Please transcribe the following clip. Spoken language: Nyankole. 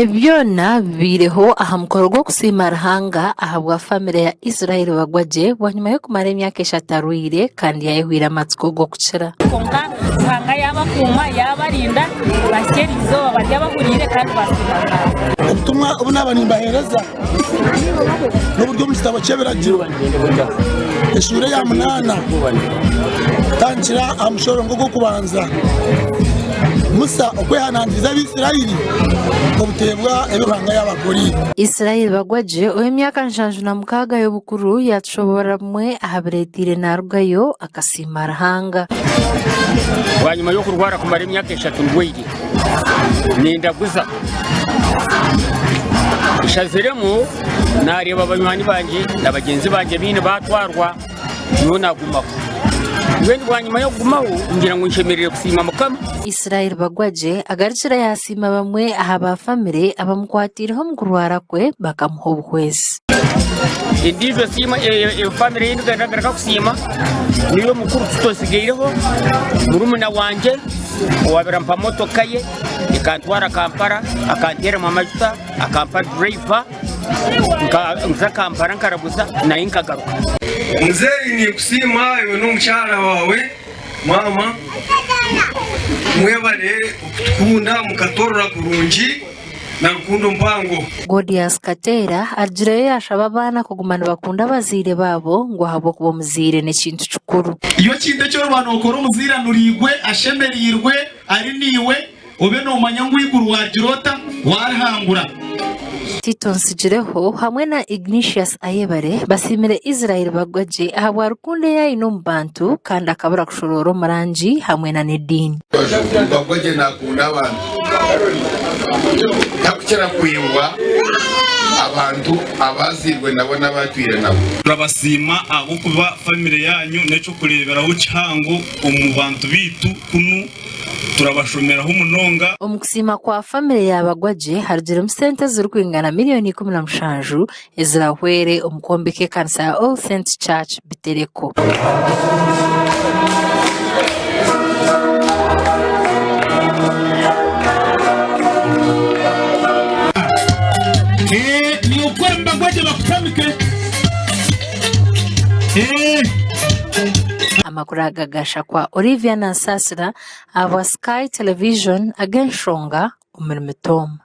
Ebi byona bibaireho aha mukoro gw'okusiima Ruhanga ahabwa famire ya Israel Bagwagye bwanyima y'okumara emyaka eshatu arwaire kandi yayehwire amatsiko g'okukira. Kwonka Ruhanga yaabakuuma, yaabarinda, baahitsya eri izooba bari abahuriire kandi baasiima Ruhanga. Obutumwa obu naaba nimbaheereza n'oburi omu kitabo ky'Ebiragiro, eshuura eya munaana kutandikira aha mushorongo gw'okubanza. Musa okwehanangiriza Abaisraeli obuteebwa ebi Ruhanga yaabakoreire. Israel Bagwagye ow'emyaka 76 y'obukuru yaatushoboorora bimwe aha bireeteire naarugayo akasiima Ruhanga. Bwanyima y'okurwara kumara emyaka eshatu ndwaire, nindaguza. Nshaziremu naareeba banywani bangye na bagyenzi bangye baine baatwarwa, nyowe naagumaho. Mbwenu bwanyima y'okugumaho ngira ngu nshemereire kusiima Mukama. Israel Bagwagye agarukire yaasiima bamwe aha ba famire abamukwatiireho omu kurwara kwe bakamuha obuhwezi. Endiijo siima famire ei ndikugaruka kusiima niyo mukuru tutotsigaireho murumuna wangye owaabaire ampa motoka ye ekantwara Kampala akanteeramu amajuta akampa durayiva nkaza Kampala nkaraguza naye nkagaruka. Muzeeyi ninkusiima iwe n'omukyara waawe maama mwebare okutukunda mukatorora kurungi na rukundo mpango. Godious Kateera arugireyo yaashaba abaana kuguma nibakunda abazaire baabo ngu ahabw'okuba omuzaire n'ekintu kikuru. Iwe ekintu eki oriba nookora omuzaire anuriirwe, ashemereirwe, ari naiwe, obe noomanya ngu eiguru waagira ota? Waarihangura. Tito Nsigireho hamwe na Ignatius Ayebare basiimire Israel Bagwagye ahabwa rukundo ei aine omu bantu kandi akabura kushoroora omu rangi hamwe na n'ediini. Bagwagye naakunda abantu. Takukira kwebwa abantu abaazairwe nabo n'abaatwire nabo. Turabasiima ahabw'okuba famire yaanyu n'eky'okureeberaho kihango omu bantu baitu kunu turabashomeraho munonga. Omu kusiima kwa famire ya Bagwagye harugiremu sente ezirikwingana miriyoni 17 ezirahwere omu kwombeka ekanisa ya All Saints Church Bitereko. Amakuru aga gashakwa Olivia Nansasira ahabwa Sky Television ag'enshonga omuri Mitooma.